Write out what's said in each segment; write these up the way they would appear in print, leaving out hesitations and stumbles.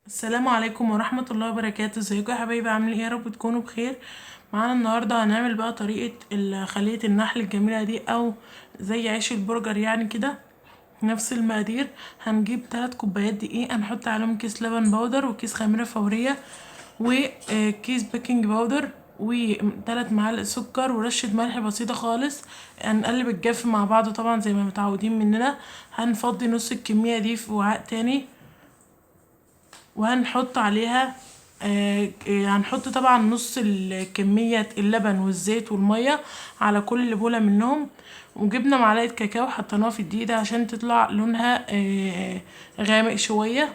السلام عليكم ورحمة الله وبركاته. ازيكم يا حبايبي؟ عاملين ايه؟ يا رب تكونوا بخير. معانا النهاردة هنعمل بقى طريقة خلية النحل الجميلة دي، او زي عيش البرجر يعني كده، نفس المقادير. هنجيب 3 كوبايات دقيق، هنحط عليهم كيس لبن بودر وكيس خميرة فورية وكيس بيكنج باودر و3 معالق سكر ورشة ملح بسيطة خالص. هنقلب الجاف مع بعضه طبعا زي ما متعودين مننا. هنفضي نص الكمية دي في وعاء تاني، وهنحط عليها هنحط طبعا نص الكمية اللبن والزيت والمية على كل بولة منهم. وجبنا معلقة كاكاو حطيناها في الدقيق ده عشان تطلع لونها غامق شوية،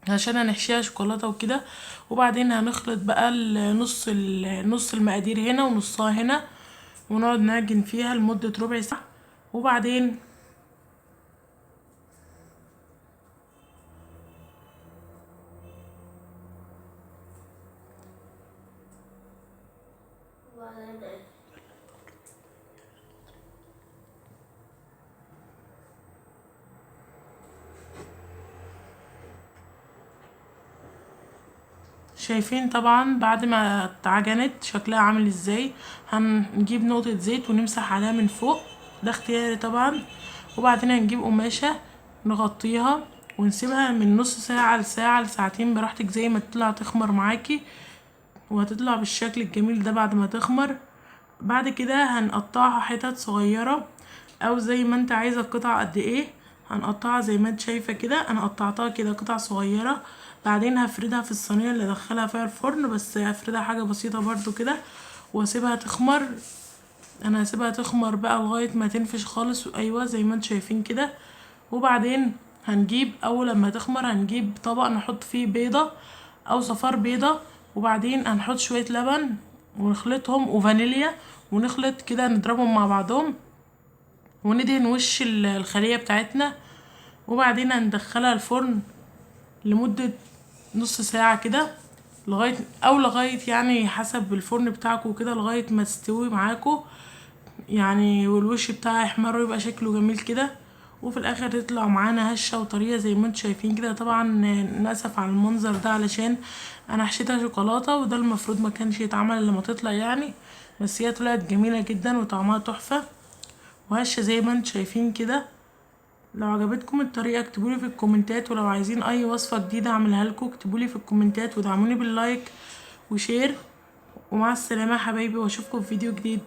عشان هنحشيها شوكولاتة وكده. وبعدين هنخلط بقى نص المقادير هنا ونصها هنا، ونقعد نعجن فيها لمدة ربع ساعة. وبعدين شايفين طبعا بعد ما اتعجنت شكلها عامل ازاي. هنجيب نقطة زيت ونمسح عليها من فوق، ده اختياري طبعا. وبعدين هنجيب قماشة نغطيها ونسيبها من نص ساعة لساعة لساعتين براحتك، زي ما تطلع تخمر معاكي، وهتطلع بالشكل الجميل ده بعد ما تخمر. بعد كده هنقطعها حتت صغيرة، او زي ما انت عايزة القطعة قد ايه. هنقطعها زي ما انت شايفة كده، انا قطعتها كده قطع صغيرة. بعدين هفردها في الصينية اللي ادخلها فيها الفرن، بس هفردها حاجة بسيطة برضو كده، واسيبها تخمر. انا هسيبها تخمر بقى لغاية ما تنفش خالص، ايوه زي ما انتم شايفين كده. وبعدين هنجيب اول لما تخمر هنجيب طبق نحط فيه بيضة او صفار بيضة، وبعدين هنحط شوية لبن ونخلطهم وفانيليا، ونخلط كده نضربهم مع بعضهم، وندهن وش الخلية بتاعتنا. وبعدين هندخلها الفرن لمدة نص ساعة كده، لغاية او لغاية يعني حسب الفرن بتاعكم كده، لغاية ما تستوي معاكم يعني، والوش بتاعها يحمر ويبقى شكله جميل كده. وفي الاخر تطلع معانا هشة وطرية زي ما انتم شايفين كده. طبعا ناسف على المنظر ده علشان انا حشيتها شوكولاتة، وده المفروض ما كانش يتعمل لما تطلع يعني، بس هي طلعت جميلة جدا وطعمها تحفة وهشة زي ما انتم شايفين كده. لو عجبتكم الطريقة اكتبولي في الكومنتات، ولو عايزين اي وصفة جديدة اعملها لكم اكتبولي في الكومنتات، ودعموني بال like و share. ومع السلامة يا حبايبي، واشوفكم في فيديو جديد.